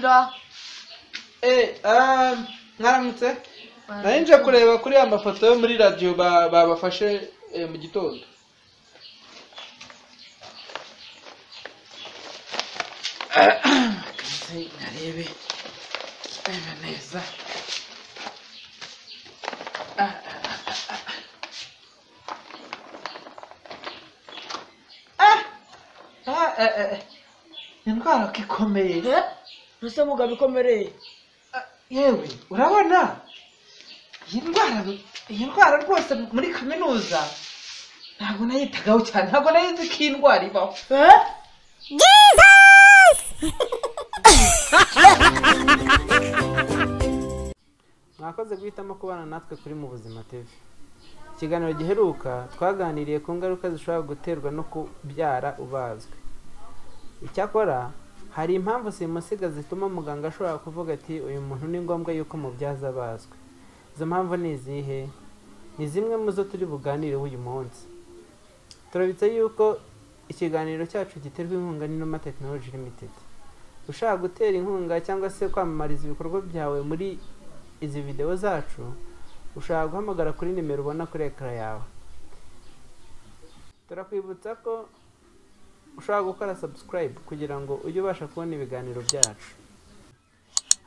Injira. Mwaramutse. Nari nje kureba kuri ya mafoto yo muri radio babafashe mu gitondo. Kanze narebe. Reba neza. Indwara ikomeye. Ese mugabo ikomereye? Yewe, urabona iyi ndwara rwose muri kaminuza ntabwo nayitagaho cyane, ntabwo nayizi ko iyi ndwara ibaho. Mwakoze guhitamo kubana natwe kuri Mu Buzima TV. Ikiganiro giheruka twaganiriye ku ngaruka zishobora guterwa no kubyara ubazwe. Icyakora hari impamvu simusiga zituma muganga ashobora kuvuga ati uyu muntu ni ngombwa yuko mubyaza abazwe. Izo mpamvu ni izihe? Ni zimwe mu zo turi buganireho uyu munsi. Turabitse yuko ikiganiro cyacu giterwa inkunga n'Inuma Technology Limited. Ushaka gutera inkunga cyangwa se kwamamariza ibikorwa byawe muri izi video zacu, ushaka guhamagara kuri nimero ubona kuri ekara yawe. Turakwibutsa ko ushobora gukora subscribe kugira ngo ujye ubasha kubona ibiganiro byacu.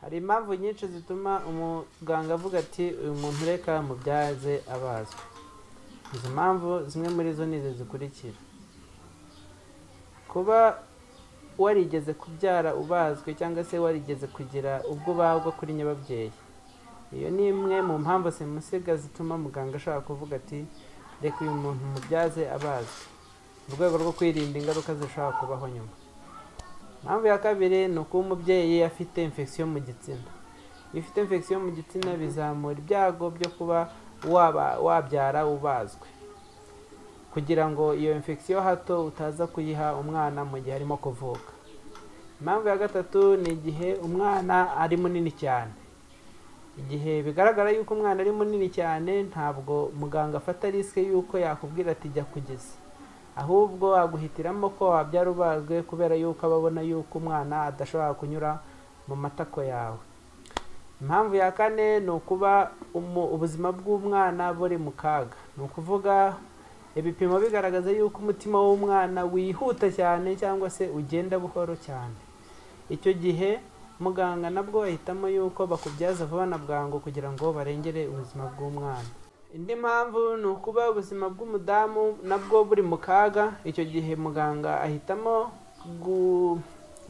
Hari impamvu nyinshi zituma umuganga avuga ati uyu muntu reka mubyaze abazwe. Izo mpamvu zimwe muri zo ni izi zikurikira: kuba warigeze kubyara ubazwe cyangwa se warigeze kugira ubwo ubagwa kuri nyababyeyi. Iyo ni imwe mu mpamvu simusiga zituma muganga ashobora kuvuga ati reka uyu muntu mubyaze abazwe, mu rwego rwo kwirinda ingaruka zishobora kubaho nyuma. Impamvu ya kabiri ni ukuba umubyeyi afite infection mu gitsina. Iyo ufite infection mu gitsina bizamura ibyago byo kuba wabyara ubazwe, kugira ngo iyo infection hato utaza kuyiha umwana mu gihe arimo kuvuka. Impamvu ya gatatu ni igihe umwana ari munini cyane. Igihe bigaragara yuko umwana ari munini cyane, ntabwo muganga afata risike yuko yakubwira ati jya kugeza, ahubwo aguhitiramo ko wabyara ubazwe kubera yuko ababona yuko umwana adashobora kunyura mu matako yawe. Impamvu ya kane ni ukuba ubuzima bw'umwana buri mu kaga. Ni ukuvuga ibipimo bigaragaza yuko umutima w'umwana wihuta cyane cyangwa se ugenda buhoro cyane. Icyo gihe muganga nabwo ahitamo yuko bakubyaza vuba na bwangu kugira ngo barengere ubuzima bw'umwana. Indi mpamvu ni ukuba ubuzima bw'umudamu nabwo buri mu kaga. Icyo gihe muganga ahitamo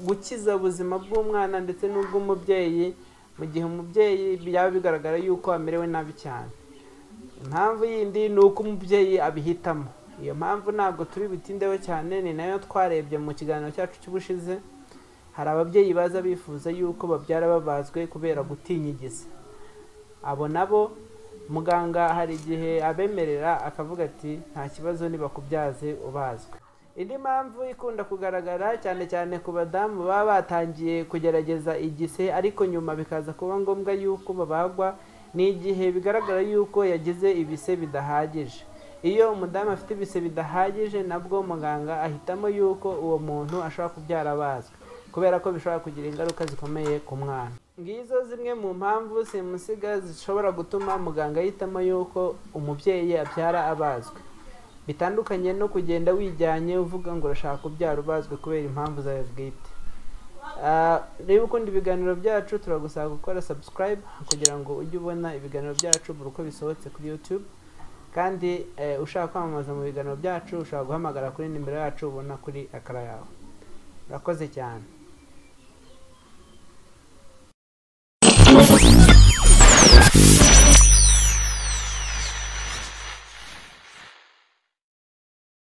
gukiza ubuzima bw'umwana ndetse n'ubw'umubyeyi mu gihe umubyeyi byaba bigaragara yuko amerewe nabi cyane. Impamvu yindi ni uko umubyeyi abihitamo. Iyo mpamvu ntabwo turi butindeho cyane, ni nayo twarebye mu kiganiro cyacu cy'ubushize. Hari ababyeyi baza bifuza yuko babyara babazwe kubera gutinyigiza. Abo nabo muganga hari igihe abemerera akavuga ati nta kibazo nibakubyaze ubazwe. Indi mpamvu ikunda kugaragara cyane cyane ku badamu baba batangiye kugerageza igise ariko nyuma bikaza kuba ngombwa yuko babagwa, ni igihe bigaragara yuko yagize ibise bidahagije. Iyo umudamu afite ibise bidahagije nabwo muganga ahitamo yuko uwo muntu ashobora kubyara abazwe, kubera ko bishobora kugira ingaruka zikomeye ku mwana. Ngizo zimwe mu mpamvu simusiga zishobora gutuma muganga ahitamo yuko umubyeyi abyara abazwe, bitandukanye no kugenda wijyanye uvuga ngo urashaka kubyara ubazwe kubera impamvu zawe bwite. Niba ukunda ibiganiro byacu turagusaba gukora subscribe kugira ngo ujye ubona ibiganiro byacu buri uko bisohotse kuri YouTube. Kandi ushaka kwamamaza mu biganiro byacu ushobora guhamagara kuri nimero yacu ubona kuri ekara yawe. Urakoze cyane.